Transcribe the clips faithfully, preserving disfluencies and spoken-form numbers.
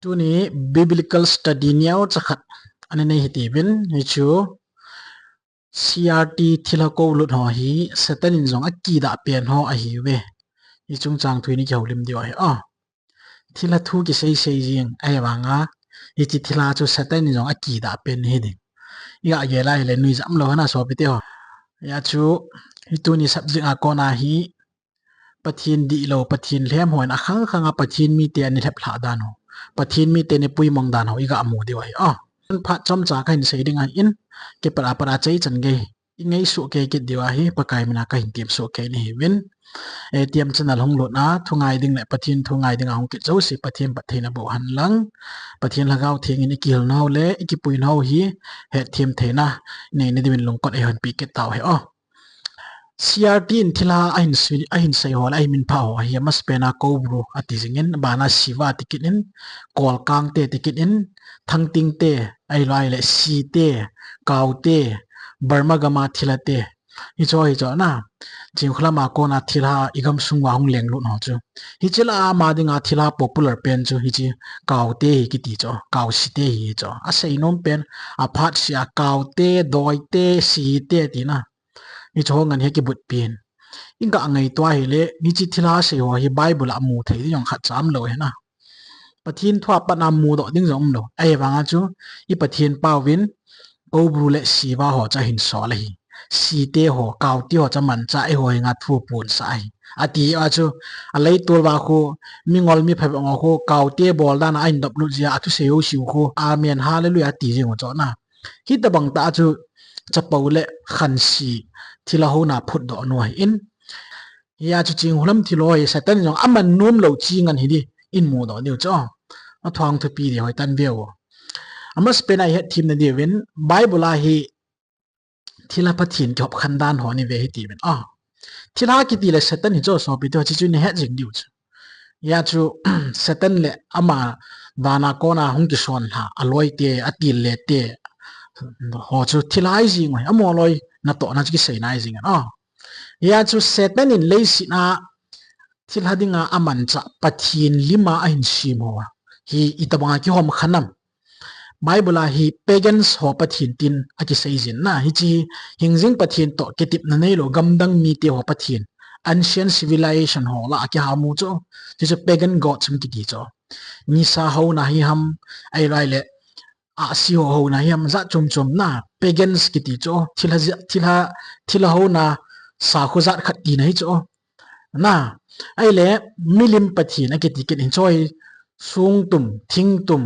Tuni biblical study neocha khat ana nei hitiuvin, hichu C R T thilha koulut ho hi Satan in jong akidah pen ho ahiuve. Hiche chungchang thu hi nei kihoulim diu ahi. A, thilha thu kisei sei jing ahivanga, hiche thilha chu Satan in jong akidah pen hi ding. Iga gel a ahile nuijat umlou hina sopite ho. Hijeh chun, hi tuni subject a kona hi, Pathen dihlou, Pathen lhem hon akhang khang a Pathen mite ana lhep lhah dan ho, Pathen mite ana puimong dan ho iga mu diu ahi. A, phat chomcha kahin sei ding ahin, kipat a pat a chai chan gei ingai soh kei kit diu ahi, Pakai mina kahin tem soh kei nahiuvin. E, T M channel hung lut a, thu ngai ding le Pathen thu ngai ding a hung kit jouse, Pathen phattheina boh hen lang, Pathen Lhagao Theng in ikihil nau le ikipui nau hi hetthem theina nei na diuvin lungkot eihon pe kit tau hih o. C R T in thilha ahin sei, ahin sei ho le ahin minphah ho hi amasapen a Koubru ati jingin, abana Shiva ati kit in, Kolkang te ati kit in, Thangting te, ahilou le Si te, Kao te, Burma gam a thilha te. Hicho hicho na. Chingkhulam a kona thilha igam sung uva hung lenglut ho chu. Hiche lah a ama dinga thilha popular pen chu hiche Kao te hi kiti chu, Kao Si te hi chu. Asei nom pen, aphat sia Kao te, Doi te, Si te tina. Hiche ho ngen hi kibut pen. Iga ngaito a ahile, hiche thilha sei ho hi Bible a mu thei ding jong khatcha umlou hina. Pathen thu a pat a mudoh ding jong umlou. Ahivanga chu, i Pathen pauvin, Koubru le Shiva ho chu ahin sol ahi. Si te ho, Kao te ho chu amanchah, eiho henga thu apunsah ahi. Ati a chu, aleitol uva khu, mingol miphabep ho khu, Kao te bol dan a ahin doplut jeh a, athusei ho siu khu, Amen, Hallelujah, ati jing u chu na. Hitobang tah chu chapo le khansi thilha houna phutdoh nu ahin. Hia chu Chingkhulam thilha ho hi Satan in jong aman nom lou chi ngen hi ding in mudoh diu chu. Athuang thupi ding hoi tan veu. Amasapen a ihet themna diuvin Bible a hi thilha Pathen kihop khen dan ho nei ve hitiuvin. A, thilha kiti le Satan hi chu sopite ho, hiche chu nei het jing diu chu. Hia chu Satan le ama vana kona hung kisonlha, aloi te, atil le te ho chu thilha ahi jing u ahi, amaho loi natohna chu kisei nai jing ahi. A, hia chu Satan in leiset a thilha dinga amanchah Pathen lim a ahin sem ho hi itobang a kihom khen ham. Bible a hi pagans ho pathen tin akisei jin na, hiche hi hingjing pathen toh kitepna neilou gamdang mite ho pathen, ancient civilization ho lah a kiha mu chu, hichu pagan gods hung kiti chu. Nisa houna hi ham, ahilou le ahsi ho houna hi ham, jat chom chom na, pagans kiti chu, thilha, thilha, thilha houna sakho jat khat tina hi chu. Na, ahile milim pathen akiti kit in, hichu hi songtum, thingtum,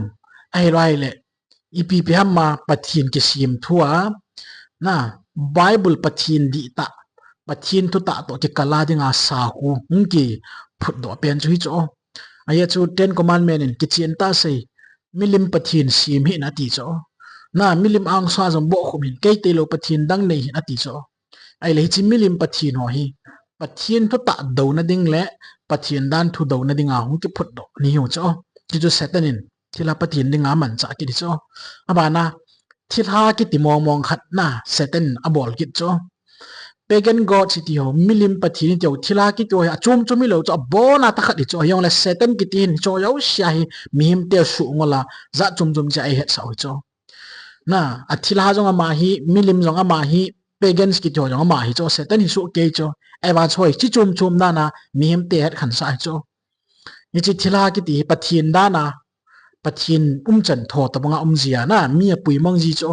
ahilou le ipi ipi ham a pathen kisem thu a, na, Bible pathen dihtah, Pathen thutah toh kikal a dinga sakho hung kiphutdoh pen chu hichu. Ahia chu Ten Commandment in kichen tah sei, milim pathen sem hih in ati chu. Na, milim angsunga jong bohkhum hih in, kei tailou pathen dang nei hih in ati chu. Ahile hiche milim pathen ho hi Pathen thutah douna ding le Pathen dan thu douna dinga hung kiphutdoh ni hiu chu. Hichu Satan in thilha pathen dinga amanchah kit hi chu. Abana thilha kiti mong mong khat na Satan in abol kit chu. Pagan gods iti ho, milim pathen iti ho, thilha kiti ho hi achom chom hilou chu, abona tah khat hi chu. Hijongle Satan kiti hin hichu jouse hi mihemte suh ngol a jat chom chom chu eihetsah u hi chu. Na, athilha jong ama hi, milim jong ama hi, pagans kiti ho jong ama hi chu, Satan hi soh kei chu. Ahivang chu hiche chom chom dan a mihemte hetkhen sah hi chu. Hiche thilha kiti hi pathen dan a, Pathen umchan tho tobang a um ji a na, mi apuimong ji chu.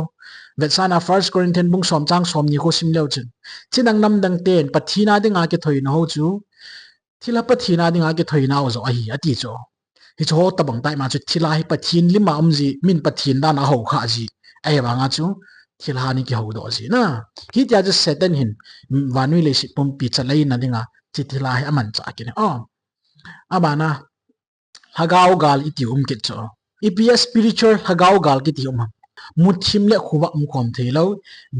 Vetsahna First Corinthians bung som chang somni khu sim leu chun, chidang namdang ten Pathen a dinga kithoina ho chu thilha Pathen a dinga kithoinau joh ahi ati chu. Hichu ho tobang tah ima chu thilha hi Pathen lim a um ji, min Pathen dan a houkhah ji. Ahivanga chu thilha nei kihoudoh ji na. Hitia chu Satan hin vannoi leiset pumpi chaleina dinga hiche thilha hi amanchah kit ahi. O, abana lhagao gal iti um kit chu. Ipi a spiritual lhagao gal kiti um ham? Muthim le khovah umkhom theilou,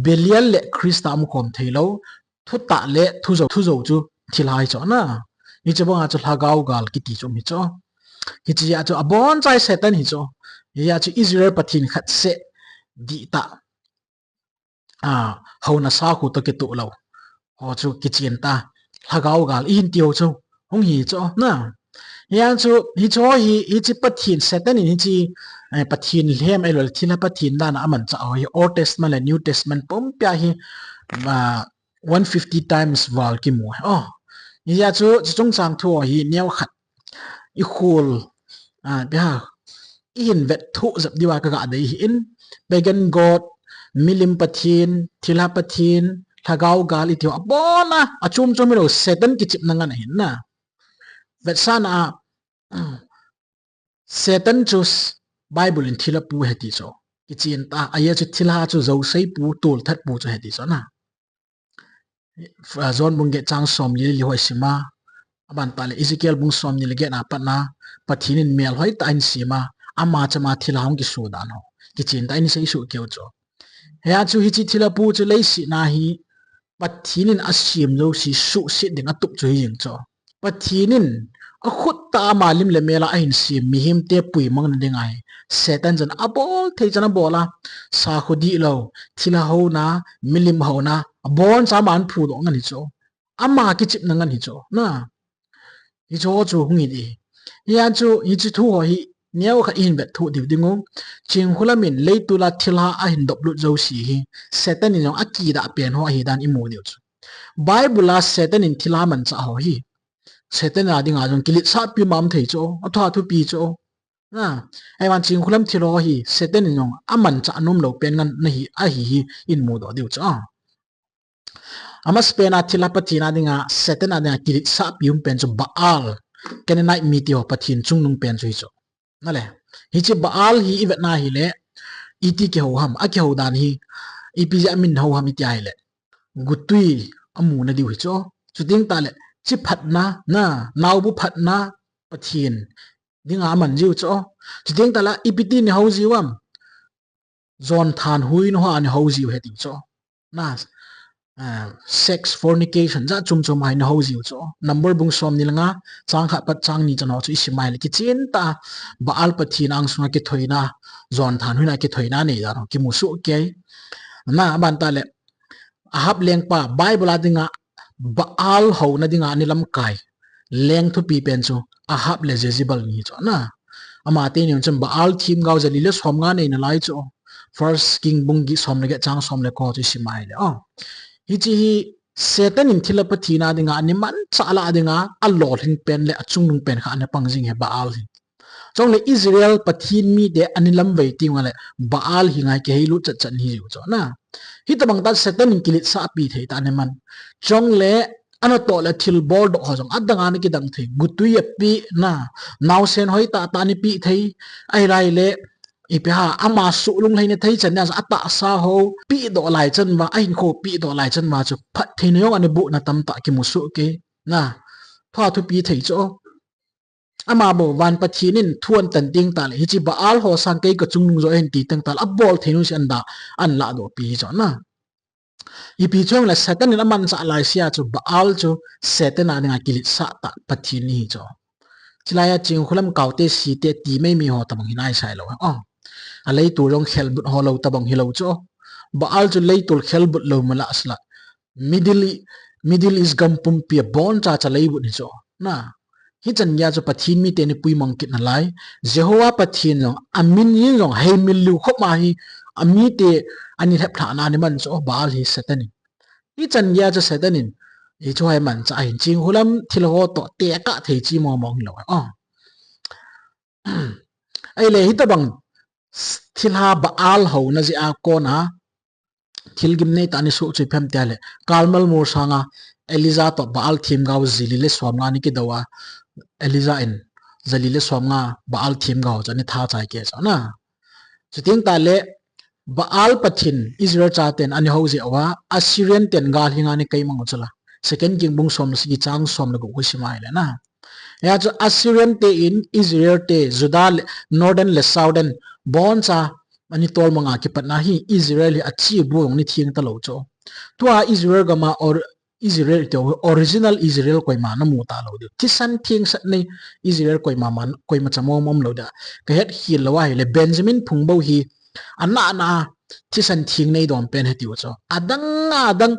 Belial le Christa umkhom theilou, thutah le thujou, thujou chu thilha hi chu na. Hiche banga chu lhagao gal kiti chu um hi chu. Hiche a chu abonchai Satan hi chu. Hia chu Israel Pathen khat seh dihtah, a, houna sakho toh kitoh lou ho chu kichen tah, lhagao gal ihin ti ho chu hung hi chu na. Hiya chu, hichu hi, hichi Pathen, Satan in hichi, eh, Pathen lhem ahilou le thilha Pathen dan a amanchah ho hi Old Testament le New Testament pumpia hi, ah, one fifty times val kimu. Oh, hiya chu, chu chungchang thu hi neo khat i khul, ah, ipi ham, i hin vet thu jep diuva ka ga dei hi in, pagan god, milim pathen, thilha pathen, lhagao gal i tiu abon a, achom chom hilou Satan kichepna ngen ahin na. Vetsahna a, Satan chu Bible in thilha pu ahi ti chu. Kichen ta, ahi chu thilha chu jousei pu, tolthat pu chu ahi ti chu na. Ah, John bung get chang somni le li ho i sim a. Aban tah le Ezekiel bung somni le get na pat na, Pathen in mel hoitah in asem a, ama chama thilha hung kiso dan ho. Kichen tah in i sei soh keu chu. Hiya chu hichi thilha pu chu leiset a hi Pathen in asem jouse suhset ding atup chu hi jeng chu. Pathen in akhut tah a ama lim le mel a ahin sem mihemte puimang na ding ahi. Satan chun abol thei chan abol a, sakhu dihlou, thilha houna, milim houna, abon cha aman phudoh ngen hi chu. Ama kichepna ngen hi chu. Na. Hichu chu hung hi di. Hiya chu, hichi thu ho hi, neo khat i hin vet thu diu ding u. Chingkhu lam in leitol a thilha ahin doplut jouse hi, Satan in jong akidah pen ho ahi dan i mu diu chu. Bible a Satan in thilha manchah ho hi, Satan a dinga jong kiletsah pi mama thei chu, athu athupi chu. Na, ahivang chingkhu lam thilha ho hi, Satan in jong amanchah nom lou pen ngen ahi, ahi hi, i mudoh diu chu. Amasapen a thilha pathen a dinga, Satan a dinga kiletsah pi um pen chu Baal, Canaanite mite ho pathen chungnung pen chu hi chu. Na le, hichi Baal hi i vet na hile, iti kihou ham, akihou dan hi, ipi jeh a amin hou ham i ti a hile, gutui amu na diu hi chu. Chuteng tah le, chi phatna, na, naobu phatna pathen dinga aman jiu chu. Chuteng tah le, ipi ti in i hou jiu ham, jon thanhoina ho a i hou jiu ahi tiu chu. Na, ah, sex, fornication, jat chom chom a i hou jiu chu. Number bung somni le nga, chang khat pat chang ni chan ho chu i sim a hile kichen tah a, Baal pathen angsunga kithoina, jon thanhoina kithoina nei dan ho kimu soh kei. Na, aban tah le, Ahab lengpa, Bible a dinga, Baal houna dinga ana lamkai leng thupi pen chu Ahab le Jezebel ni chu na. Ama teni chun Baal themgao jali le somnga nei nalai chu. First King bung get som le get chang som le ko chu i sim a hile. Oh. Hichi hi Satan in thilha pathen a dinga, ana manchah lah a dinga, alolhing pen le achungnung pen kha ana pang jing ahi Baal hi. Chule Israel pathen mite ana lamvei teng ule Baal hi ngai kiheilut chat chat ahi jiu chu na. Hitabang tah Satan in kiletsah pi thei tah ana man. Chule anatoh le thilbol doh ho jong adang a ana kidang thei. Gutui apeh na. Naosen hoitah tah ana peh thei. Ahilai le ipi ham, ama suh lunglhaina thei chan a, atahsa ho pehdoh lai chan uva, ahinkho pehdoh lai chan uva chu phattheina jong ana bohna tamtah kimu soh kei. Na. Thu athupi thei chu. Ama bou van pathen in thu ahin tan teng tah le, hichi Baal ho sang kei ka chungnung joh ahin ti teng tah le, abol thei nung si an da, an ladoh pi hi chu na. Ipi chu le Satan in amanchah lai sia chu Baal chu Satan a dinga kiletsah tah pathen ahi chu. Chilai a chingkhu lam kaote site ti mai mi ho tabang hi nai sai lou. Oh. A leitol jong khelbut ho lou tabang hilou chu. Baal chu leitol khelbut lou mala asla. Middle, Middle East gam pumpi a boncha cha leibut hi chu. Na, hichan geiya chu Pathen mite ana puimang kit nalai. Jehovah Pathen jong, amin in jong, heimil liu khop ma hi, amite ana lhep lhahna ana man chu, Baal hi Satan in. Hichan geiya chu Satan in, hichu hi amanchah ahin chingkhu lam thilha ho toh tekah thei chi mong mong hilou. Oh. Ahile hitabang thilha Baal houna jeh a kona, thil gimnei tah ana soh chu ipi ham tia le, Carmel mol sanga Elijah toh Baal themgao jali le somnga ana kidou a, Elijah in jali le somnga Baal themgao chu ana tha chai kei chu na. Chuteng tah le, Baal pathen Israel chaten ana hou jeh uva, Assyrian ten gal henga ana kai mang u chu la. Second King bung som le sagi chang som le gup khu i sim a hile na. Hiya chu Assyrian te in Israel te, Judah le, Northern le Southern, boncha ana tolmang a kipatna hi Israel hi achi bu jong ana theng talou chu. Tua Israel gam a or Israel tiu, original Israel koima namu talou diu. Thisan thengsel nei Israel koima man, koima cha mong mong lou dia. Ka hetkhel lou a hile Benjamin phung bou hi ana na thisan theng nei dom pen ahi tiu chu. Adang adang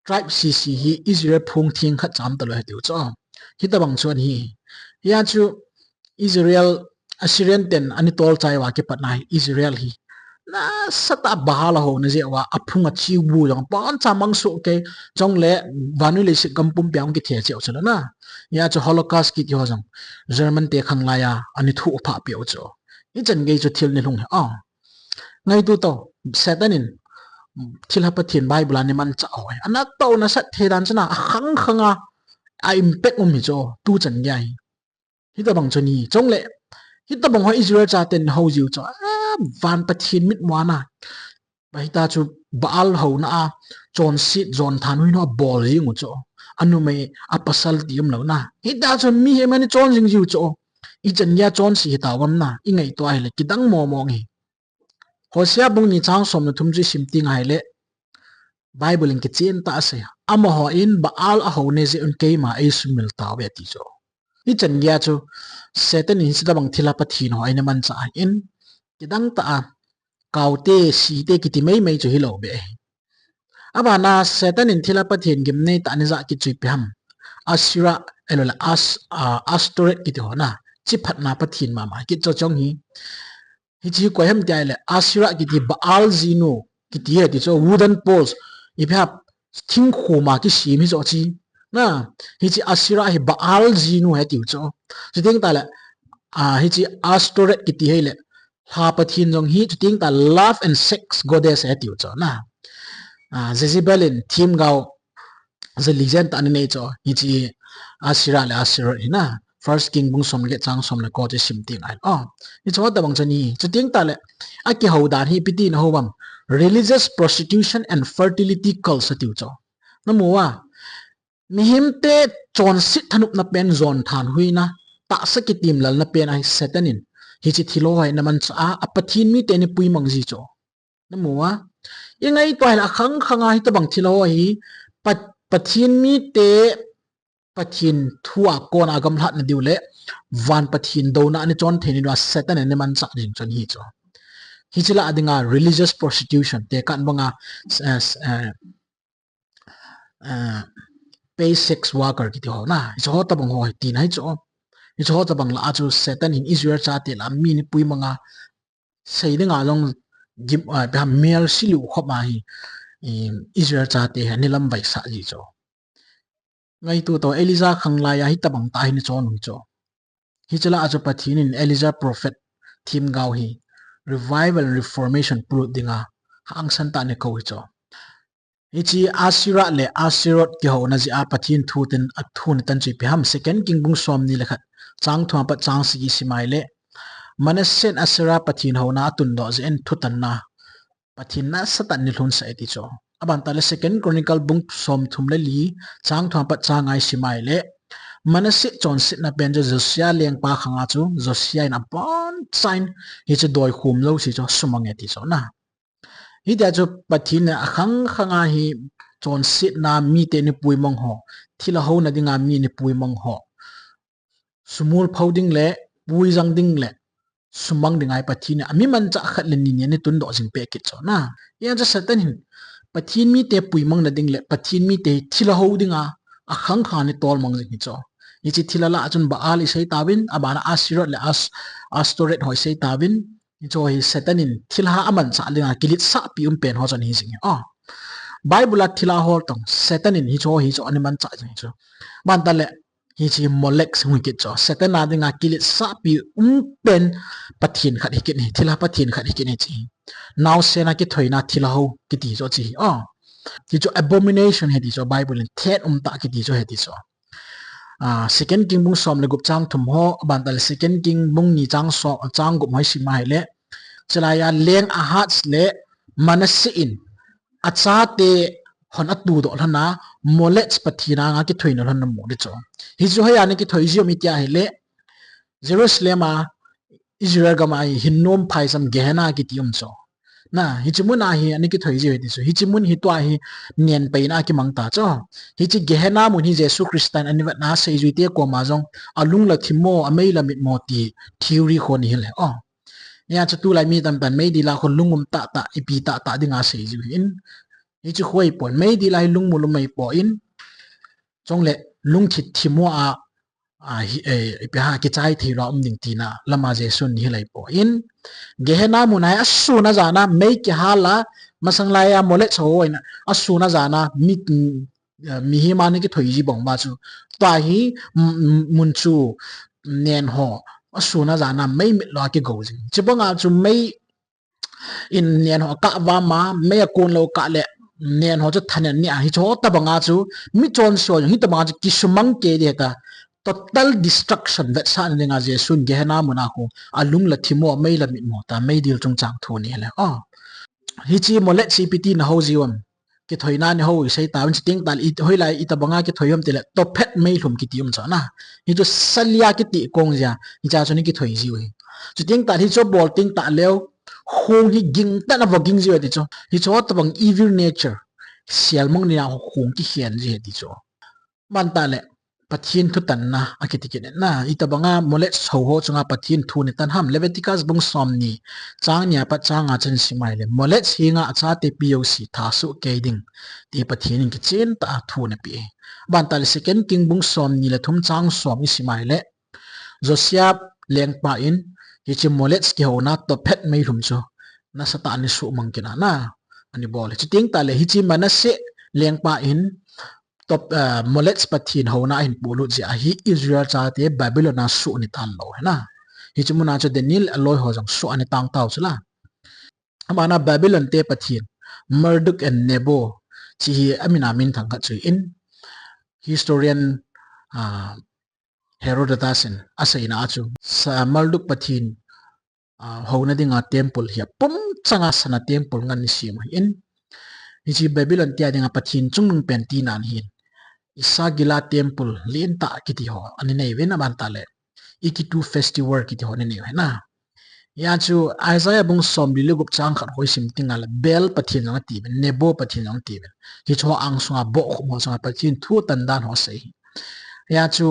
tribe sese hi Israel phung theng khat cha um talou ahi tiu chu. Hitabang chu ahi. Hia chu Israel, Assyrian ten ani tolchai uva kipatna hi Israel hi nasatah a Baal a houna jeh uva aphung a chiu bu jong pon cha mang soh kei, chule vannoi leiset gam pumpi a hung kithe cheh u chu la na. Hia chu Holocaust kiti ho jong German te khanglai a ani thuh phah peh u chu. Hichan gei chu thil nilhum hi a. Ngaito tau, Satan in thilha Pathen Bible a ani manchah ho hi ana tao nasat thei dan chu na, akhang khang a, a impact um hi chu, tuchan gei hi. Hitobang chu ni, chule hitobang ho Israel chaten hou jiu chu, a, van Pathen mitmu a na. Ahita chu Baal houna a chonset jon thanhoi nu abol jing u chu. Anumei apasal ti umlou na. Hita chu mihem ani chon jing jiu chu. Ichan gei a chonse hita uvam na. Ingaito a hile kidang mong mong hi. Hosea bung ni chang som le thum chu isim teng ahile, Bible in kichen tah a asei. Amaho in Baal ahou na jeh un keima eisumil tauve ati chu. Hichan gei a chu Satan in hiche tobang thilha Pathen ho ana manchah ahin, kidang tah a, kaote, site kiti mei mei chu hilou beh ahi. Abana Satan in thilha Pathen gimnei tah a ana jah kit chu ipi ham. Asherah, ahilouleh As-, a, Ashtoreth kiti ho na. Chiphatna pathen mama kit chu chong hi. Hiche hi koi ham ti ahile, Asherah kiti Baal jinu kiti ahi ti chu, wooden poles, ipi ham, thingkhum a kisem hi chu chi. Na, hiche Asherah hi Baal jinu ahi tiu chu. Chuteng tale, a, hiche Ashtoreth kiti ahile, lha pathen jong hi, chuteng tale love and sex goddess ahi tiu chu na. A, Jezebel in themgao jali jen tah ana nei chu, hiche Asherah le Ashtoreth hi na. First King bung som le get chang som le ko chu isim teng ahile. Oh, hiche ho tobang chu ni, chuteng tale, akihou dan hi ipi ti na hou uvam. Religious prostitution and fertility cults ati u chu. Namu uva, mihemte chonset thanopna pen jon thanhoina, tahsa kitimlalna pen a hi Satan in hiche thil ho hi ana manchah a, a Pathen mite ana puimang ji chu. Namu uva, ingaito a hile akhang khang a hitobang thil ho hi Pa-, Pathen mite Pathen thu a kona gamlhatna diu le van Pathen douna ana chon theina diu a Satan in ana manchah jing chu ahi chu. Hiche lah a dinga religious prostitution, tekah banga, eh, eh, eh, pay sex worker kiti ho na. Hiche ho tobang ho hi tina hi chu. Hiche ho tobang lah a chu Satan in Israel chate lah a mi ana puimang a, sei dinga jong gim, ah, ipi ham, mel siliu khop a hi, i, Israel chate hi ana lamvaisah ji chu. Ngaito tau, Elijah khanglai a hitobang tah hi ana chon u hi chu. Hiche lah a chu Pathen in Elijah prophet themgao hi revival and reformation polut dinga hangsan tah a ana kou hi chu. Hiche Asherah le Ashtoreth kihouna jeh a Pathen thu ten, athu ana tan chu ipi ham, Second King bung som ni le khat, chang thum apat chang sagi isim a ahile, Manasseh in Asherah pathen houna atundoh jeh in thutanna Pathen nasatah in ana lhunsah e ti chu. Aban tale Second Chronicle bung som thum le li, chang thum apat chang nga isim a ahile, Manasseh chonsetna pen chu Josiah lengpa khang a chu, Josiah in abonchain hiche doi khum jouse chu sumang e ti chu na. Hitia chu Pathen in akhang khang a hi chonsetna mite ana puimang ho, thilha houna dinga mi ana puimang ho, sumul pho ding le, puijang ding le, sumang ding a hi Pathen in ami manchah khat le ni ni ana tundoh jing peh kit chu na. Hia chu Satan hin Pathen mite puimang na ding le Pathen mite hi thilha hou dinga akhang khang a ana tolmang jing hi chu. Hiche thilha lah a chun Baal isei tauvin, abana Ashtoreth le As-, Ashtoreth ho isei tauvin, hiche ho hi Satan in thilha amanchah dinga kiletsahpi um pen ho chu ana hi jing hi. Oh. Bible a thilha hol tong, Satan in hiche ho hi chu ana manchah jing hi chu. Aban tale, hiche Molech hung hi kit chu. Satan a dinga kiletsahpi um pen pathen khat hi kit ahi, thilha pathen khat hi kit ahi chu. Naosen a kithoina thilha hou kiti chu chu hi. Oh. Hichu abomination ahi ti chu, Bible in thet umtah kiti chu ahi ti chu. Ah, Second King bung som le gup chang thum ho, aban tale Second King bung ni chang so-, chang gup ho isim a ahile, chulai a leng Ahaz le Manasseh in achate hon atudoh lhon a, Molech pathen anga kithoina lhon ana mu di chu. Hichu hoiya ana kithoi jiu ham iti a ahile, Jerusalem a Israel gam a hi Hinnom phaisam Gehenna kiti um chu. Na, hiche mun a hi ana kithoi jiu ahi ti chu. Hiche mun hi tua hi nenpeina kimang ta chu. Hiche Gehenna mun hi Jesu Christa in ana vetna a seijuite koma jong alung la thim mo, amei la mit mo ti theory ho ana hil e. Oh. Hia chu tulai mi tamtah in meidil a khu lung um tahtah, ipi tahtah dinga seijiu ahin. Hiche khu ahipon, meidil a hi lungmul um ahipon, chule lungthim thim ho a a, hi, eh, ipi ham kichai thei lou um ding tina lama Jesun hi lei po in, Gehenna mun a hi asun ajan a mei kihal a, masang lai a Molech ho in asun ajan a mi, eh, mihem a ana kithoi ji bang uva chu, tua hi, mm, mm, mun chu nen ho asun ajan a mei mit lou a kigo jing. Chubang a chu mei in nen ho akah uva ama, mei a kon lou kah le, nen ho chu thanen ni a, hiche ho tobang a chu, mi chonse ho jong hitabang a chu kisumang kei ding ahi ta, total destruction vetsahna dinga Jesun Gehenna mun a khu, alung la thim ho, mei la mit mo ta, meidil chungchang thu ni le. Oh. Hiche Molech chu ipi tina hou jiu ham. Kithoina ni hou isei tauvin, chuteng tah le, i, hoilai itabang a kithoi ham tile, Tophet meilhum kiti um chu na. Hichu salia kiti kong jia, hicha chu ana kithoi jiu hi. Chuteng tah le hichu abol teng tah leu, khong hi gingtah in ava ging jiu ahi ti chu. Hichu tobang evil nature, selmang nina khong kikhen ji ahi ti chu. Aban tah le, Pathen thutanna akiti kit in na, itabang a Molech ho ho chunga Pathen thu ana tan ham, Leviticus bung somni, chang ni a pat chang nga chan sim a ahile, Molech henga achate pi jouse tha soh kei ding, ti Pathen in kichen tah a thu ana pe e. Aban tah le Second King bung somni le thum chang som isim a ahile, Josiah lengpa in, hiche Molech kihouna Tophet meilhum chu, nasatah a ana suhmang kit a na, ana bol e. Chuteng tah le hiche Manasseh lengpa in, Top, eh, Molech Pathen houna ahin polut jeh a hi Israel chate Babylon a suh ana tan lou ahi na. Hiche mun a chu Daniel aloi ho jong suh ana tang tau chu la. Aban a Babylon te pathen, Marduk and Nebo, hiche hi amin a minthang khat chu ahin, historian, ah, Herodotus in aseina a chu, sa, Marduk pathen, ah, houna dinga temple hi apum changa sana temple ngan ana sem ahin. Hiche Babylon te a dinga pathen chungnung pen tina ahin. Esagila temple lentah kiti ho ana nei uvin, aban tah le Enkidu festival kiti ho ana nei u ahi na. Hia chu Isaiah bung somli le gup chang khat ho isim teng le Bel pathen jong ati uvin, Nebo pathen jong ati uvin. Hiche ho angsunga bohkhup ho sunga Pathen thu atan dan ho asei. Hia chu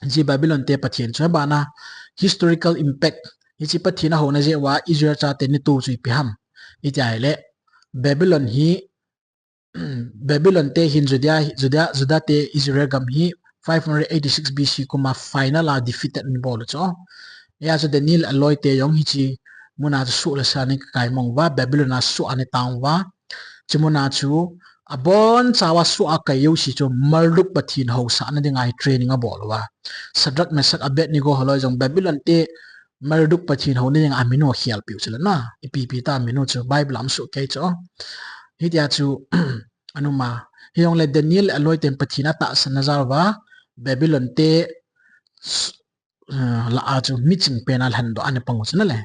hiche Babylon te pathen chu aban a historical impact, hiche pathen ahouna jeh uva Israel chate ana to chu ipi ham iti a ahile, Babylon hi, Babylon te hin Judah, Judah, Judah te Israel gam hi five hundred eighty-six B C kum a final a defeated ana bol u chu. Hia chu Daniel aloi te jong hiche mun a chu suh le sa ana kaimang uva, Babylon a suh ana tang uva. Hiche mun a chu abonchauva suh a kai jouse chu Marduk pathen housahna dinga hi training abol uva. Shadrach, Meshach, Abednego holoi jong Babylon te Marduk pathen houna dinga amin u akhel peh u chu la na. Ipi ipi ta amin u chu Bible a um soh kei chu. Hitia chu ana um a. Hijongle Daniel aloi ten Pathen atahsan na jal uva Babylon te s-, eh, lah a chu miching pen a lhandoh ana pang u chu na le.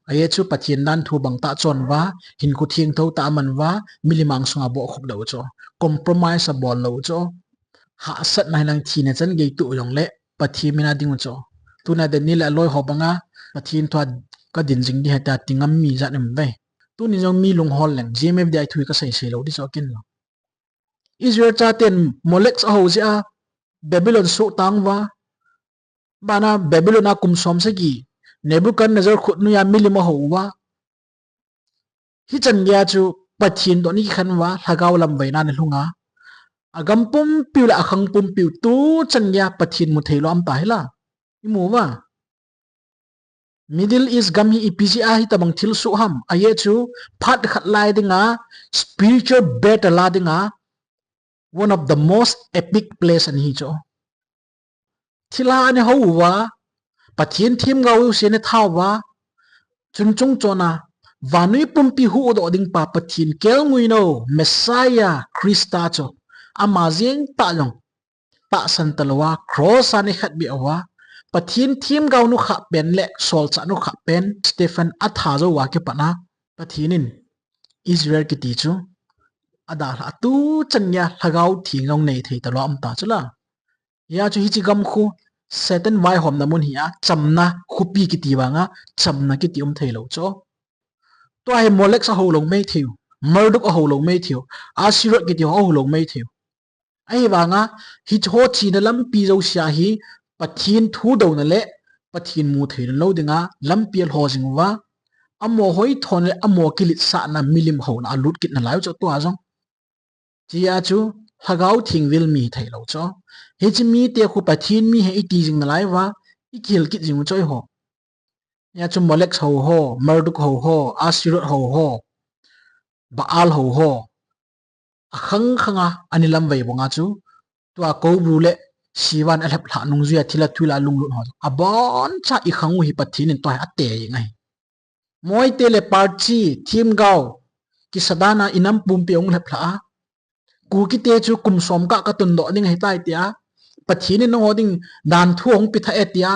Ajeh chu Pathen dan thu bang tah chon uva, hinkho thengtho tah aman uva, milim angsunga bohkhup lou u chu. Compromise abol lou u chu. Hahsatna hilang thina chan gei toh jongle Pathen min a ding u chu. Tuna Daniel aloi ho banga Pathen thu a kadin jing ding ahi tia ti ngam mi jat um ve. Tuni jong mi lunghol leng, G M F D I thu hi kasei sei lou ding chu kin lou. Israel chaten Molech ahou jeh a Babylon suh tang uva. Bana Babylon a kum som sagi Nebuchadnezzar khut noiya milim ahou uva. Hichan geiya chu Pathen toh ana kikhen uva, lhagao lamveina ana lhung a. Agam pumpiu le akhang pumpiu tuchan geiya Pathen mu thei lou um ta hila. Imu uva. Middle East gam hi ipi jeh a hitabang thilsoh ham. Ajeh chu phat khat lai dinga spiritual battle a dinga one of the most epic place ana hi chu. Thilha ana hou uva, Pathen themgao jouse ana that uva, chun chung chon a, vannoi pumpi huhdoh ding pa Pathen kelngoi nou, Messiah, Christa chu, ama jeng tah jong tahsan talou a, cross a ana khetbeh uva, Pathen themgao nukhah pen le solchah nukhah pen, Stephen atha jou uva kipat a, Pathen in Israel kiti chu adalhah a, tuchan geiya lhagao theng jong nei thei talou a um ta chu la. Hia chu hiche gam khu Satan vaihomna mun hi a, chamna khopi kiti vanga, chamna kiti um thei lou chu. Tua hi Molech ahou lou mei thei u, Marduk ahou lou mei thei u, Asherah kiti ho ahou lou mei thei u. Ahivanga, hiche ho china lampi jouse a hi, Pathen thudouna le Pathen mu theina lou dinga lampi alho jing uva, amaho hoithona le amaho kiletsahna milim houna alut kit nalai u chu tua jong. Hia chu, Lhagao Theng vil mi hi thei lou chu. Hiche mite khu Pathen mi ahi iti jing nalai uva, i kihil kit jing u chu eiho. Hia chu Molek ho ho, Marduk ho ho, Asherah ho ho, Baal ho ho. Akhang khang a, ani lamvei banga chu. Tua Kobru le Shiva in alhep lhah nung jui a thil a thul a lunglut ho. Abon cha i khang u hi Pathen in tua hi ate jing ahi. Moite le Parchi, Themgao, kisa dan a i nam pumpi hung lhep lhah a. Kukite chu kum som kah ka tundoh ding ahitai tia. Pathen in nangho ding dan thu hung pe tha e tia.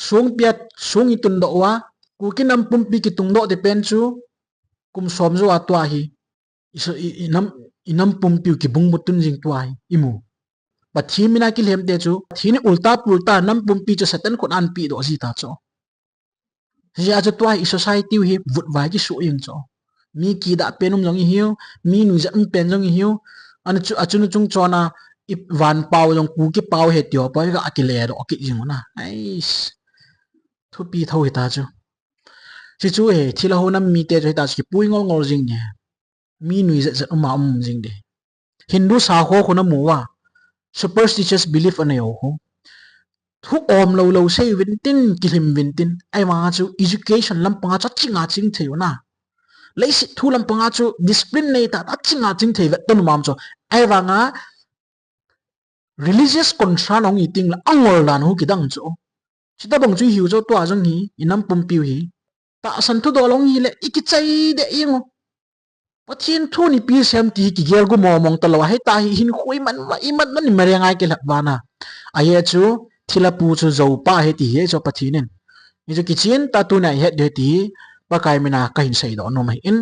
Song pia, song i tundoh uva. Kuki nam pumpi kitungdoh te pen chu. Kum som jou a tua hi. I so, i, i nam, i nam pumpi u kibung butun jing tua hi. I mu. Pathen mina kilhem te chu. Pathen in ulta pulta nam pumpi chu Satan khut a an pe doh ji ta chu. Hijeh a chu tua hi i society u hi vutvai kisuh jeng chu. Mi kidah pen um jong i hiu, mi nuijat um pen jong i hiu. Ana chu, achun achung chon a i van pao jong Kuki pao ahi ti ho pa hi ka akile doh kit jing u na. Ais. Thupi tho hita chu. Hichu hi, thilha ho nam mite chu hita chu kipui ngol ngol jing ding. Mi nuijat jat um a um jing ding. Hindu sakho khu namu uva, superstitious belief anei ho khu. Thu om lou lou sei uvin tin, kilhem uvin tin. Ahivanga chu education lampanga chu aching a ching thei u na. Leiset thu lampanga chu discipline nei tah tah aching a ching thei vet tah u mam chu. Ahivanga religious concern hung hi teng le angol dan u kidang chu. Chuti bang chu i hiu chu tua jong hi, i nam pumpi u hi. Tahsan thudoh lou hile, i kichai deh jeng u. Pathen thu ni pilsem ti hi kigel gu mong mong talou, hita hi hinkho iman uva, iman uva ni mareng a i kilhep uva na. Ajeh chu, thilha pu chu jou pa ahi ti hi, ajeh chu Pathen in. Hichu kichen tah tuni a i het diu ahi ti hi, Pakai mina kahin seidoh nom ahi in.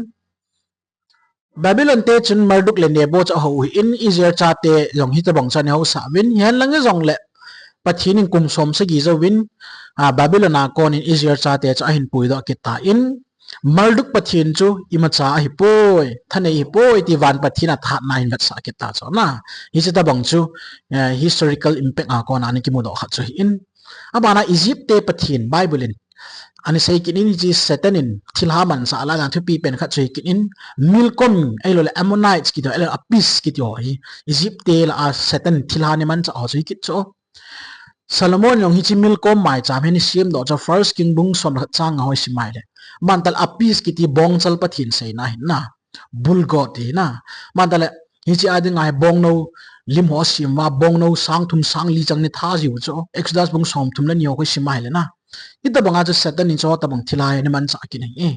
Babylon te chun Marduk le Nebo chu aho u ahin, Israel chate jong hitabang chu ana housah uvin, hihen lang hijongle Pathen in kum som sagi jouvin, a, Babylon a konin Israel chate chu ahin puidoh kit tan, Marduk Pathen chu imacha ahipoi, thanei ahipoi ti van Pathen a thahatna ahin vetsah kit ta chu na. Hiche tabang chu, eh, historical impact a kona ana kimudoh khat chu ahin. Abana Egypt te Pathen Bible in ana sei kit in, hiche Satan in thilha manchah a la jong thupi pen khat chu hi kit in, Milcom, ahilou le Ammonites kiti ho, ahilou le Apis kiti ho hi, Egypt te lah a Satan thilha ana manchah ho chu hi kit chu. Solomon jong hiche Milcom maicham hi ana semdoh chu First King bung som le khat chang nga ho i sim a ahile. Aban tah le Apis kiti bongchal pathen seina ahi na. Bull god ti na. Aban tah le, hiche a dinga hi bongnou lim ho asem uva, bongnou sang thum sang li chang ana tha jiu chu. Exodus bung som thum le ni ho khu i sim a ahile na. Hitabanga chu Satan in chu tabang thilha hi ana manchah kit in ahi.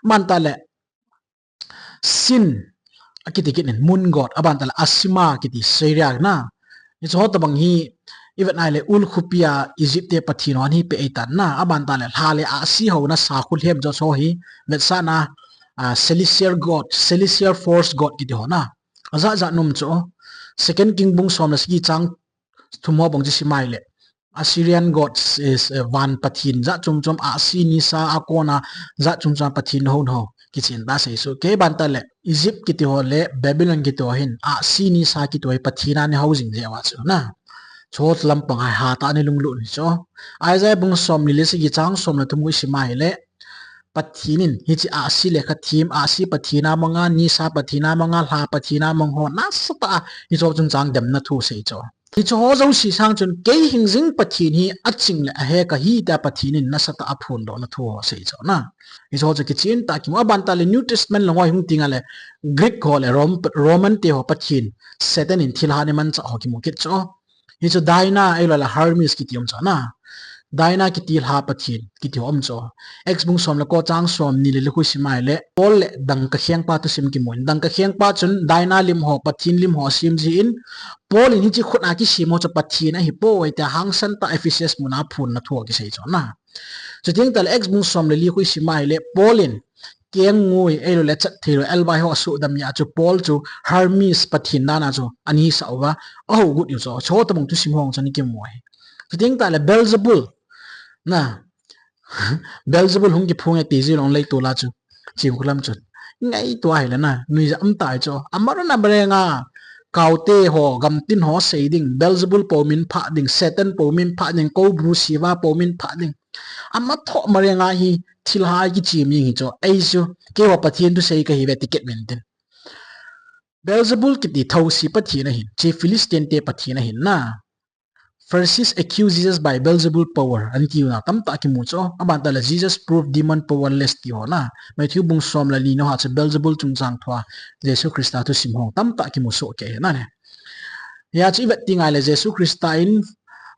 Aban tah le, Sin, akiti kit in, moon god, aban tah le, Asima kiti, Syria na. Hiche ho tabang hi, i vet a ahile, ul khopi a, Egypt te pathen ho ana hi peh ahitan na. Aban tah le, lha le ahsi houna sakhu lhem jo chu hi, vetsah na, a, celestial god, celestial force god kiti ho na. Ajat jat um chu. Second King bung som le sagi chang thum ho bang chu i sim a ahile. Assyrian gods is, eh, van pathen jat chom chom, ahsi nisa a kona jat chom chom pathen ho ho. Kichen ta sei chu. Kei aban tah le Egypt kiti ho le Babylon kiti ho hin ahsi nisa kiti ho hi pathen a ana hou jing jeh uva chu na. Chu lampang a hi hatah a ana lunglut u ahi chu. Isaiah bung som ni le sagi chang som le thum khu i sim a ahile. Pathen in, hiche ahsi le kha them, ahsi pathen a manga, nisa pathen a manga, lha pathen a mang ho, nasatah a, hiche ho chungchang demna thu asei chu. Hiche ho jouse sang chun, kei hing jing Pathen hi aching le ahe kahi tia Pathen in nasatah a phondohna thu ho asei chu na. Hiche ho chu kichen tah a kimu, aban tah le New Testament lang ho hi hung teng a le, Greek ho le Rom-, Roman te ho pathen, Satan in thilha ana manchah ho kimu kit chu. Hichu Diana, ahilou le Hermes kiti um chu na. Diana kiti lha pathen, kiti ho um chu. Acts bung som le ko chang som ni le li khu i sim a ahile, Paul le dangka khengpa thusim kimun. Dangka khengpa chun Diana lim ho, pathen lim ho asem jin, Paul in hiche khut a kisem ho chu pathen ahipoi tia hangsan tah a Ephesus mun a aphonna thu ho kisei chu na. Chuteng tah le Acts bung som le li khu i sim a ahile, Paul in keng ngui, ahilou le chat theilou, elbai ho asoh dam jeh a chu Paul chu Hermes pathen dan a chu ana hisah uva, ahou got u chu. Chu tabang thusim ho chu ana kimu ahi. Chuteng tah le Beelzebul, na, Beelzebul hung kiphong e ti jilou leitol a chu. Chim khu lam chun. Ngaito ahile na, nuijat um tai chu. Amarun amareng a, kaute ho, gamtin ho sei ding, Beelzebul pou min phah ding, Satan pou min phah ding, Kobru Shiva pou min phah ding. Amathoh mareng a hi thilha kichem jing hi chu. Ei chu, keiho Pathen thu sei kahi ve ti kit uvin tin. Beelzebul kiti thousi pathen ahin, hiche Philistine te pathen ahin na. Pharisees accuse Jesus by Beelzebul power, anti u na tamtah kimu chu. Aban tah le Jesus prove demon powerless ti ho na. Matthew bung som le li na hoa chu Beelzebul chungchang thua Jesu Christa thusim ho tamtah kimu soh kei na ne. Hia chu i vet ti ngai le Jesu Christa in,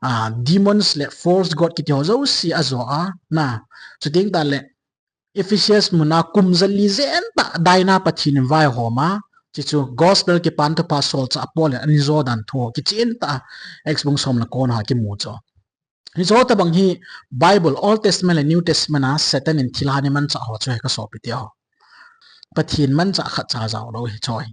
ah, demons le false god kiti ho jouse ajo a na. Chuteng tah le Ephesus muna kum jali jen tah Diana pathen in vaihom a, hichu gospel kipan thupha solchah Paul in ana jo dan thu ho kichen tah Acts bung som le ko na hoa kimu chu. Hiche ho tobang hi Bible Old Testament le New Testament a Satan in thilha ana manchah ho chu hi ka sopi teho. Pathen manchah khatcha jao lou hiche ho hi.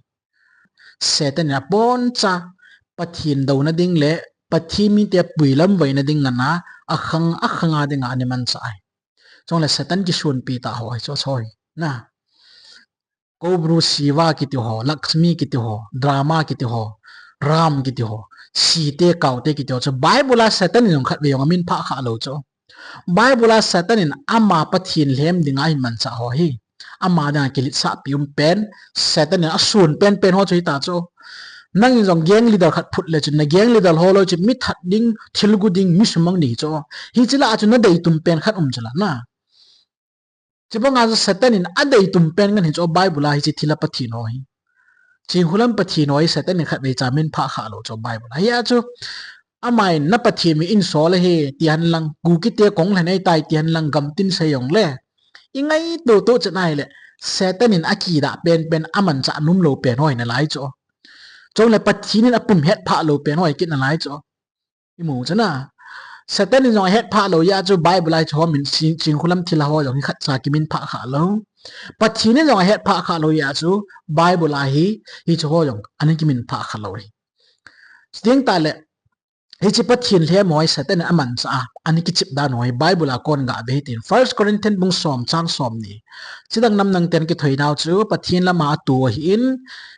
Satan in aboncha Pathen douna ding le Pathen mite puilam veina ding ngen a, akhang, akhang a dinga ana manchah ahi. Chule Satan kisunpi tah ho hiche ho hi. Na. Kobru Shiva kiti ho, Lakshmi kiti ho, Brahma kiti ho, Ram kiti ho, site kaote kiti ho chu Bible a Satan in jong khatvei jong amin phah kha lou chu. Bible a Satan in ama pathen lhem dinga ahin manchah ho hi. Ama dinga kiletsahpi um pen, Satan in asun penpen ho chu hita chu. Nangin jong gang leader khat phut le chun, na gang leader ho loi chun mi that ding, thil gu ding, mi sumang ding chu. Hiche lah a chu na deitum pen khat um chu la na. Chubanga chu Satan in adeitum pen ngen hi chu Bible a hiche thilha pathen ho hi. Chingkhulam pathen ho hi Satan in khatvei cha min phah kha lou chu Bible a. Hia chu, amain na pathen min in sol ahi, ti hen lang, Kukite kong lhen ahitai, ti hen lang, gamtin sei jong le. I ngaito to chan ahile, Satan in akidah penpen amanchah nom lou pen ho hi nalai chu. Chule Pathen in apum hetphah lou pen ho hi kit nalai chu. I mu chu na. Satan in jong ahetphah lou jeh a chu Bible a hiche ho min ching, Chingkhulam thilha ho jong hi khatcha kimin phah kha lou. Pathen in jong ahetphah kha lou jeh a chu Bible a hi, hiche ho jong ana kimin phah kha lou hi. Chuteng tah le, hiche pathen lhem ho hi Satan in amanchah a, ana kichep dan ho hi Bible a kon gave hitin. First Corinthians bung som chang somni. Chidang namdang ten kithoinau chu Pathen lama atu ahin,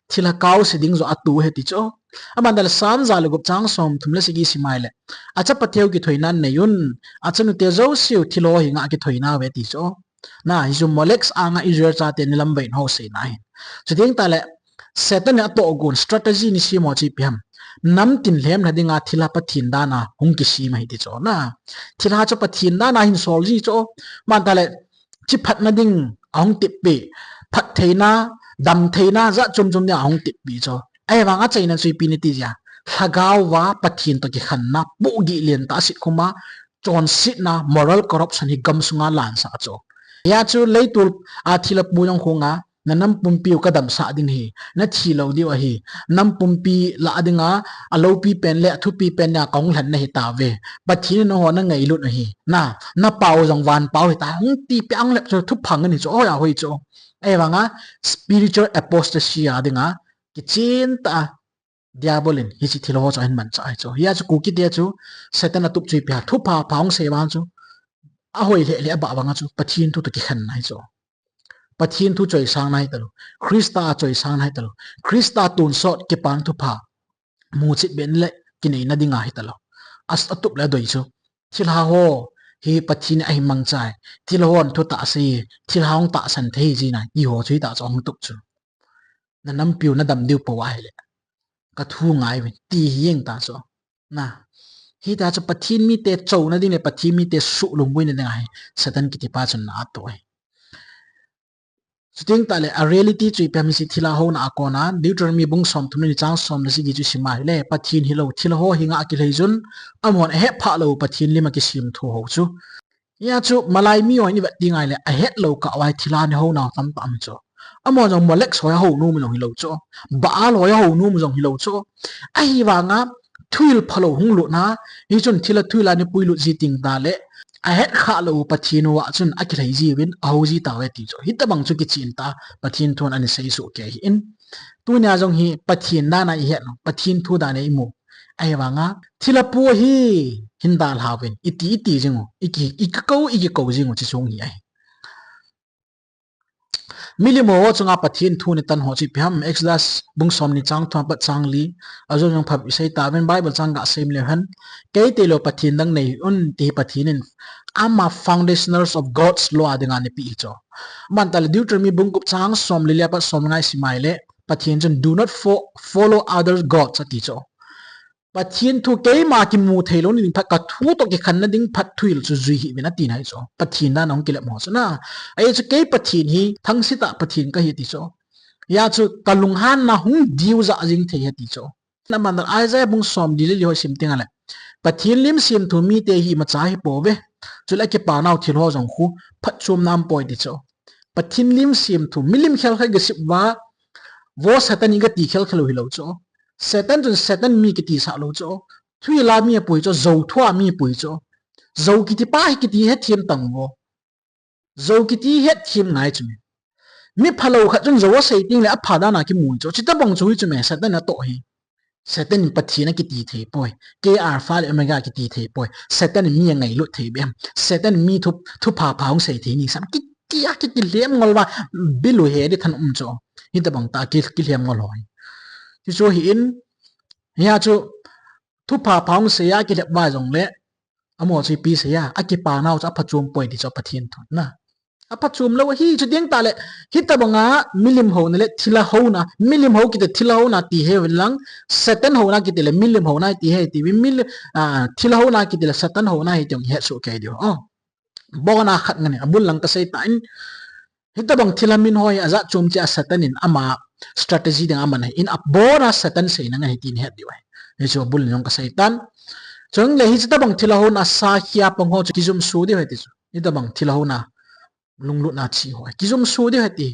thilha kaose ding joh atu ahi ti chu. Aban tah le Psalm ja le gup chang somthum le sagi sim ahile, achapa teu kithoina nei un, achanute jouseu thilha ho hi ngah kithoina uve ti chu. Na, hichu Molech anga Israel chate nilam vei in ho seina ahin. Chuteng tah le, Satan in atohgon strategy ana sem ho chu ipi ham. Namtin lhem lha dinga thilha pathen dan a hung kisem ahi ti chu. Na, thilha chu pathen dan a ahin sol ji chu. Aban tah le, chi phatna ding ahung teppi, phattheina, damtheina, jat chom chom ding ahung teppi chu. Ahivanga achaina chu ipi nati jia, lhagao a Pathen toh kikhenna, pohgih lentah a sitkhum a, chonsetna, moral corruption hi gamsunga lansah chu. Hia chu leitol a thilha pu jong khunga, na nam pumpiu kadamsah ding ahi, nathi lou diu ahi, nam pumpi lah dinga, aloupi pen le athupi pen dinga kahung lhen nahi tauve. Pathen in nangho nangailut u ahi. Na, napau jong vanpau hita, hung ti peh a hung lhep chu thupha ngen hi chu, hoiya hoi chu. Ahivanga spiritual apostasy a dinga, kichen tah a, Diabol in hiche thilha ho chu ahin manchah ahi chu. Hia chu Kukite chu Satan atup chu ipi ham, thupha pha hung sei vang chu, ahoi lheh lheh abah vanga chu Pathen thu toh kikhenna ahi chu. Pathen thu choisangna ahi talou, Christa a choisangna ahi talou, Christa tonsot kipan thupha muchet beh le kineina dinga ahi talou. As atup le adoi chu, thilha ho hi Pathen in ahin mangcha e, thilha hon thu tahsa e, thilha hung tahsan thei ji nai ti ho chu hita chu ahung tup chu. Na nampiu nadam diu pou ahile, kathu ngai uvin ti hi jeng ta chu. Na, hita chu Pathen mite chouna ding le Pathen mite suhlungboina dinga hi Satan kitipa chun ana atoh e. Chuteng tah le, a reality chu ipi ham, hiche thilha houna a kona Deuteronomy bung somthum le ni chang som le sagi chu sim ahile, Pathen hilou thilha ho hi ngah kilhei jun, amahon ahetphah lou Pathen lim a kisemthu ho chu. Hia chu malai mi hon i vet ding ahile, ahetlou kah uva hi thilha ana hounau tamtah um chu. Amahon jong Molech ho ahou nom u jong hilou chu, Baal ho ahou nom u jong hilou chu. Ahivanga thuhil phalou hung lutna, hichun thilha thuhil a ana puilut ji teng tah le, ahetkhah lou Pathen uva chun akilhei jiuvin ahou ji tauve ti chu. Hitobang chu kichen tah a Pathen thun ana seisoh kei ahin. Tunia jong hi Pathen dan a ihet u, Pathen thu dan a imu. Ahivanga thilha pu hi hin dalhauvin, iti iti jing u, iki, ikikou ikikou jing u, hiche chu hi ahi. Milim ho chunga Pathen thu ana tan ho chu ipi ham, Exodus bung somni chang thum apat chang li, ajou jong phabep isei tauvin, Bible chang gasei leu hen, kei tailou Pathen dang nei un ti hi Pathen in ama foundationals of God's law a dinga ana peh hi chu. Aban tah le Deuteronomy bung gup chang somli le apat somnga isim ahile, Pathen chun, "Do not fo-, follow other gods," ati chu. Pathen thu keima kimu thei lou nading phat, ka thu toh kikhen nading phat thuhil chu jui hih uvin ati nai chu. Pathen dan a hung kilep ho chu na. Ahi chu kei Pathen hi thangsit a Pathen kahi ati chu. Hijeh chun ka lunghanna hung diu jah jing thei ahi ati chu. Aman Isaiah bung som li le li ho sim teng le, Pathen lim semthu mite hi imacha hi pouve. Chule akipa nau thil ho jong khu phatchomna um poi ati chu. Pathen lim semthu, milim khel khat kisem uva, vo Satan hi kati khel khel u hilou chu. Satan chun Satan mi kiti sah lou chu. Thuhil a mi apui chu, jou thua mi apui chu. Jou kiti pa hi kiti hethem tang vo. Jou kiti hethem ngai chu me. Mi phalou khat chun jou asei teng le apha dan a kimu chu. Chuti bang chu hi chu me, Satan atoh hi. Satan in Pathen akiti thei poi. Kei Alpha le Omega kiti thei poi. Satan in mi angailut thei beh em. Satan in mi thu, thupha pha hung sei thei ni sam. Kiti a kiti lem ngol uva. Bilu he di than um chu. Hitabang ta ki, kilem ngol hoi. Chu chu hi in. Hijeh chun thupha pha hung sei a kilep uva jong le. Amaho chu ipi asei a, akipa nau chu aphatchom poi ti chu Pathen thu na. Aphatchom lou ahi, chuteng tah le, hitabang a milim houna le thilha houna, milim hou kiti thilha houna ti hih uvin lang, Satan houna kiti le milim houna ti ahi ti uvin, mil-, a, thilha houna kiti le Satan houna ahi ti jong ihet soh kei diu. Oh. Abona khat ngen, abul lang kasei tan, hitabang thilha min ho hi ajat chom cheh a Satan in ama strategy ding aman ahi in, abona Satan seina ngen ahi ti nahet diu ahi. Hichu abul in jong kasei tan. Chule hitabang thilha houna sa khia pang ho chu kijumso diu ahi ti chu. Hitabang thilha houna, lunglutna chi ho. Kijumso diu ahi ti.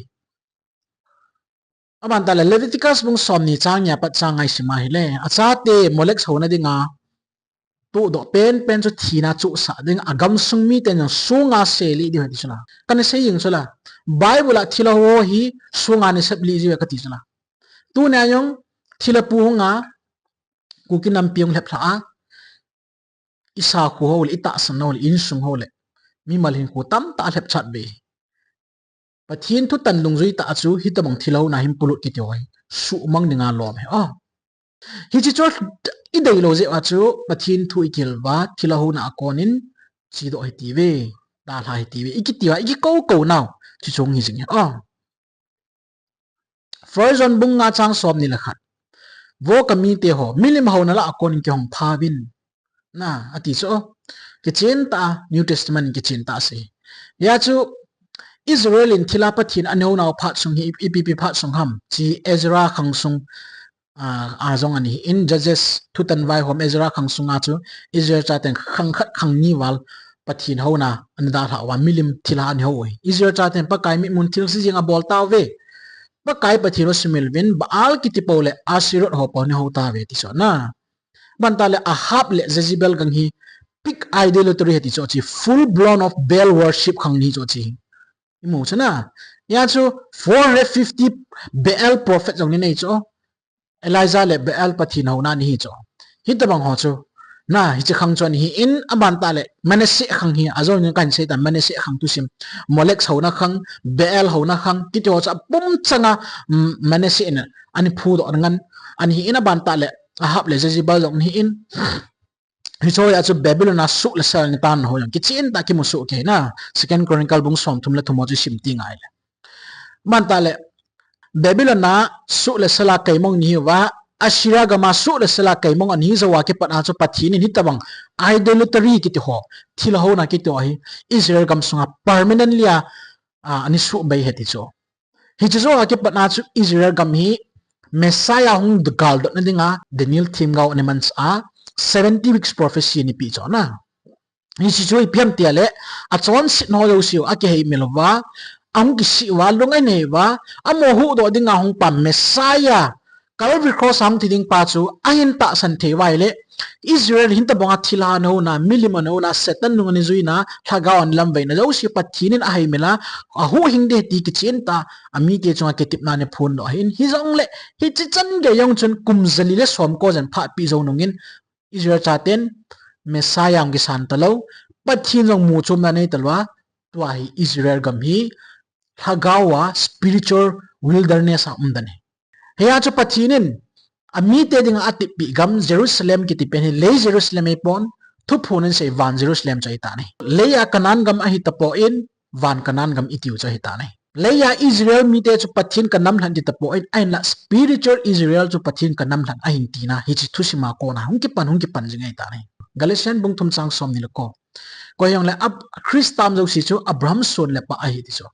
Aban tah le Leviticus bung som ni chang ni a pat chang nga isim a hile, achate Molek houna dinga tohdoh penpen chu thina chu sah ding, agamsung miten jong sunga selih diu ahi ti chu la. Kana sei jing chu la. Bible a thilha ho hi sunga nasep lih jiu ve kati chu la. Tunia jong thilha pu hunga Kuki nampi hung lhep lha a, isakhu ho le, itahsan ho le, insung ho le, mimal hinkho tamtah alhep chat ve. Pathen thutan dungjui tah a chu hitabang thilha houna hin polut kiti ho hi suhmang dinga lom ahi. Oh. Hiche chu idei lou jeh a chu Pathen thu ikihil uva thilha houna a konin chedoh hiti ve, dalha hiti ve, ikiti uva, ikikou kou nau. Chuche chu hi jing ahi. Oh. First John bung nga chang som ni le khat. Vo kamite ho, milim houna lah a konin kihong tha uvin. Na, ati chu. Kichen tah a, New Testament in kichen tah a asei. Hijeh chun, Israel in thilha Pathen in aneina phat sung hi, ipi ipi phat sung ham. Hiche Ezra khang sung, a, a jong ana hi in Judges thutan vaihom Ezra khang sunga chu Israel chaten khang khat khang ni val Pathen houna ana dalha uva milim thilha ana hou u ahi. Israel chaten Pakai mitmun thilse jeng abol tauve. Pakai Pathen u sumil uvin Baal kiti po le Asherah ho po ana hou tauve ti chu na. Aban tah le Ahab le Jezebel gang hi peak idolatry ahi ti chu, hiche full blown of Baal worship khang ahi chu hiche. Imu chu na. Hijeh chun four hundred fifty Baal prophet jong ana nei chu. Elijah le Baal Pathen houna ana hi chu. Hitabang ho chu. Na, hiche khang chu ana hi in aban tah le Manasseh khang hi, ajong in kahin sei tan Manasseh khang thusim. Molek houna khang, Baal houna khang, kiti ho chu apum changa, mm, Manasseh in ana phudoh ngen. Ana hi in aban tah le Ahab le Jezebel jong ana hi in. Hiche ho a chu Babylon a suh le sel ana tan ho jong kichen tah a kimu soh kei na. Second Chronicle bung som thum le thum ho chu sim ti ngai le. Aban tah le Babylon a suh le sel a kaimong ana hi uva, Assyria gam a suh le sel a kaimong ana hi jou a kipat a chu Pathen in hitabang idolatry kiti ho, thilha houna kiti ho hi Israel gam sunga permanently a, a, ana suhbei ahi ti chu. Hiche jou a kipat a chu Israel gam hi Messiah hung galdot na dinga Daniel themgao ana mansa a, seventy weeks prophecy ana pe chu na. Hiche chu ipi ham ti le, achonset ho jouse u akiheimil uva, ahung kisih uva, lung anei uva, amaho huhdoh dinga hung pa Messiah, Calvary Cross a hung thi ding pa chu ahin tahsan thei uva ahile, Israel hitabang a thilha ana houna, milim ana houna, Satan nung ana juina, lhagao ana lamvaina jouse Pathen in aheimil a, ahuhhing ding ahi ti kichen tah a, amite chunga kitepna ana phondoh ahin, hijongle, hiche chan gei jong chun kum jali le som ko jen phat pi jou nungin, Israel chaten Messiah hung kisan talou, Pathen jong muchomna nei talou a, tua hi Israel gam hi lhagao a spiritual wilderness a um dan ahi. Hijeh chun Pathen in amite dinga atepeh gam Jerusalem kiti pen hi lei Jerusalem ahipon, thuphon in asei van Jerusalem chu ahitan ahi. Lei a Canaan gam ahi tapon, van Canaan gam itiu chu ahitan ahi. Leiya Israel mite chu Pathen ka namlhen ti tapon, ahinla spiritual Israel chu Pathen ka namlhen ahin tina, hiche thusim a kona hung kipan, hung kipan jing ahitai. Galatian bung thum chang som ni le ko. Koi hijongle Ab-, Christa um jouse chu Abraham son le pa ahi ti chu.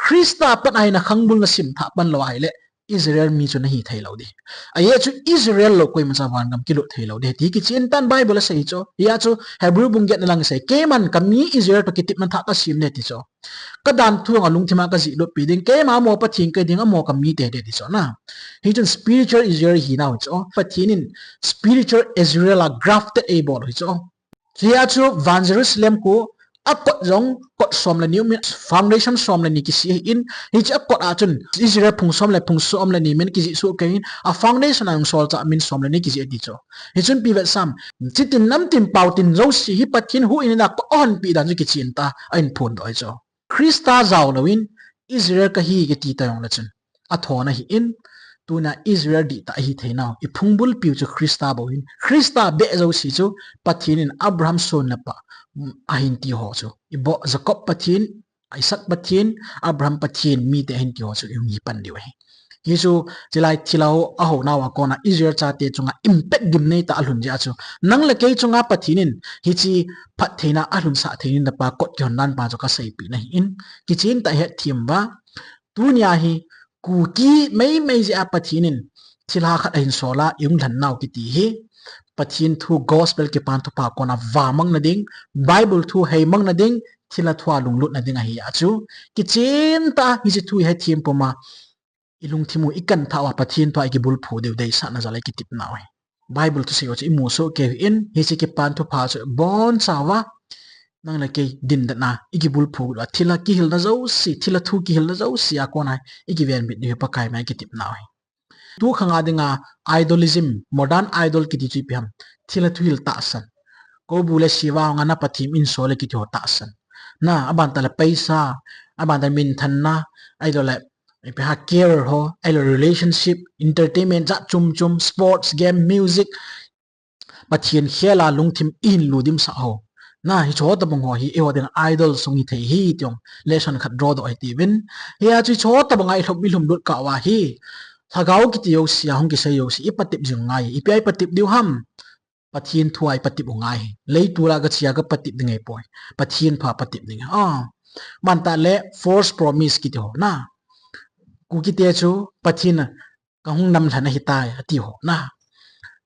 Christa pat a hin na khangbul na simthah pan lou ahile, Israel mi chu nahi thei lou ding. Ajeh chu Israel lou koima cha vangam kilut thei lou ding ti kichen tan Bible asei chu. Hia chu Hebrew bung get na lang asei. Keiman ka mi Israel toh kitepna thah kasem e ti chu. Ka dan thu jong alungthim a kajih lut pi ding. Keima amaho Pathen kahi ding, amaho ka mite ahi ti chu na. Hichun spiritual Israel ihi nau hi chu. Pathen in spiritual Israel a grafted eibol u hi chu. Hia chu van Jerusalem khu akot jong kot som le ni um in, foundation som le ni kisih ahin, hiche akot a chun Israel phung som le phung som le ni min kijih soh kei in, a foundation a jong solchah min som le ni kijih ati chu. Hichun ipi vetsam, chitin namtin paotin jouse hi Pathen huhhingna kot ahonpeh dan chu kichen ta, ahin phondoh ahi chu. Christa jao louvin Israel kahi kiti ta jongle chun athon ahin, tunia Israel dihtah ihi thei nau, iphung bulpiu chu Christa bou ahin, Christa beh jouse chu Pathen in Abraham son le pa, um, ahin ti ho chu. Iboh Jacob Pathen, Isaac Pathen, Abraham Pathen mite ahin ti ho chu ihung hi pan diu ahi. Hichu, chulai thilha ho ahou nau a kona Israel chate chunga impact gimnei tah alhun jeh a chu. Nang le kei chunga Pathen in hiche phattheina alhunsah thei in napa kot kihon dan pa chu kaseipeh na ahin. Kichen tah a hetthem uva. Tunia hi Kuki meimei jeh a Pathen in thilha khat ahin sol a, ihung lhen nau kiti hi Pathen thu gospel kipa thupha kona vamang na ding, Bible thu heimang na ding, thilha thu a lunglut na ding ahi a chu. Kichen tah a hiche thu ihetthem puma, ilungthim u ikan thah uva Pathen thu a ikibulphu diu deisahna jal a ikitep nau ahi. Bible thusei ho chu imu soh kei u ahin, hiche kipa thupha chu ibonchauva nang le kei dindan a ikibulphu uva, thilha kihilna jouse, thilha thu kihilna jouse a kona ikivenbit diu hi Pakai mai a ikitep nau ahi. Tu khang a dinga idolism, modern idol kiti chu ipi ham? Thilha thuhil tahsan. Koubu le Shiva hung a na pathem in so le kiti ho tahsan. Na, aban tah le paisa, aban tah le minthanna, ahilou le ipi ham, career ho, ahilou le relationship, entertainment jat chom chom, sports, game, music, Pathen khel a lungthim ihin ludim sah ho. Na, hiche ho tobang ho hi eiho dinga idol sung hithei ahi ti jong lesson khat draw doh hite uvin. Hia chu hiche ho tobang a ilhum, ilhum lut kah uva hi, lhagao kiti jouse a hung kisei jouse ipatep jing u ngai. Ipi a ipatep diu ham? Pathen thu a ipatep u ngai. Leitol a kache a kapatep ding ahipoi. Pathen thu a patep ding ahi. Ah. Aban tah le false promise kiti ho na. Kukite chu Pathen in kahung namlhen ahitai ati ho na.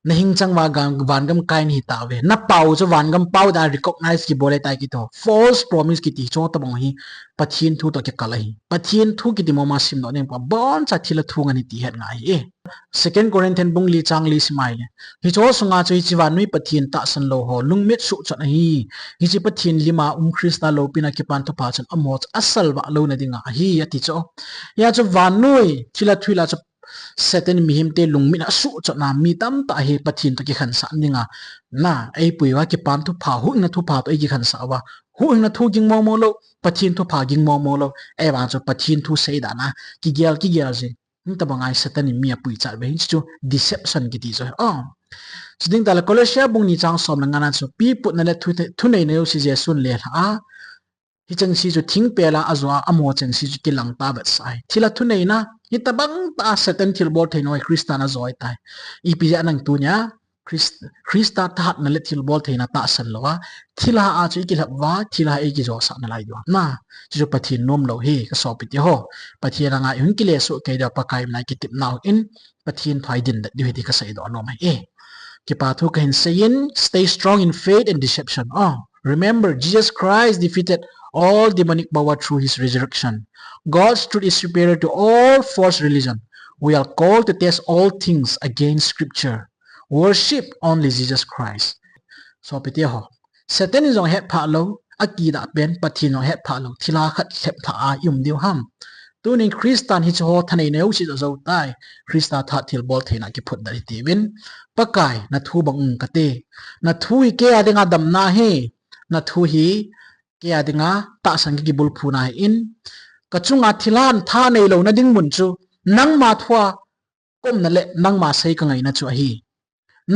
Nahing chang uva vangam kai nahi tauve. Napao u chu vangam pao dan a recognize kibol ahitai kiti ho. False promise kiti hiche ho tobang hi Pathen thu toh kikal ahi. Pathen thu kiti mama simdoh ding pa, boncha thilha thu ngen ahi ti het ngai ahi. Second Corinthians bung li chang li sim ahile, hiche ho sunga chu hiche vannoi Pathen tahsan lou ho lungmit suhchot ahi. Hiche Pathen lim a um Christa loupina kipa thupha chun amaho chu asalvah louna dinga ahi ati chu. Hia chu vannoi thilha thuhil a chu Satan in mihemte lungmit a asuhchotna, mi tamtah hi Pathen toh kikhansah dinga, na, eipui uva kipa thupha, huhhingna thupha toh eikikhansah uva, huhhingna thu ging momo lou, Pathen thupha ging momo lou, ahivang chu Pathen thu seidan a kigel, kigel jing. Hitobang a hi Satan in mi apui chat uve, hiche chu deception kiti chu. Oh. Chuteng tah le Colossia bung ni chang som le nga na chu, piputna le thu, thuneina jouse Jesun lelha a, hicheng se chu thingpel a ajo a, amaho cheng se chu kilang tah a avetsah ahi. Thilha thuneina, hitobang tah a Satan thilbol theina ho hi Christa in ajo ahitai. Ipi jeh a nang tunia Christ-, Christa thahatna le thilbol theina tahsan lou a, thilha a chu ikilhep uva, thilha a ikijosah nalai diu ham? Na, chuchu Pathen nom lou ahi, kasopi teho. Pathen anga ihung kile soh kei diu a Pakai min a ikitep nau ahin, Pathen thu a idin det diu ahi ti kaseidoh nom ahi. Eh, kipa thu kahin seiyin, stay strong in faith and deception. Oh, remember, Jesus Christ defeated all demonic power through his resurrection. God's truth is superior to all false religion. We are called to test all things against scripture. Worship only Jesus Christ. Sopi teho. Satan in jong hetphah lou, akidah pen, Pathen in jong hetphah lou, thilha khat lhep lhah a i um diu ham? Tunin Christa in hiche ho thaneina jouse chu ajo tai. Christa thahat thilbol theina kiphut dan hiti uvin. Pakai, nathu bang um kate. Nathu hi keia dinga damna ahi. Nathu hi keia dinga tahsan kakibulphuna ahin. Kachunga thilha thanei louna ding mun chu nangma thu a kaumna le nangma sei kangaina chu ahi.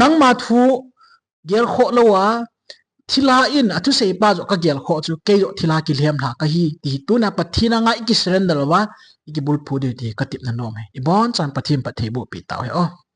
Nangma thu gelkhoh lou a, thilha in, athusei pa joh kagel khoh chu, kei joh thilha kilhem lha kahi, ti hi tuna Pathen anga i kisurrender uva, i kibulphu diu ti hi katepna nom ahi. Ibon chan Pathen phatthei boh pi tauhen o.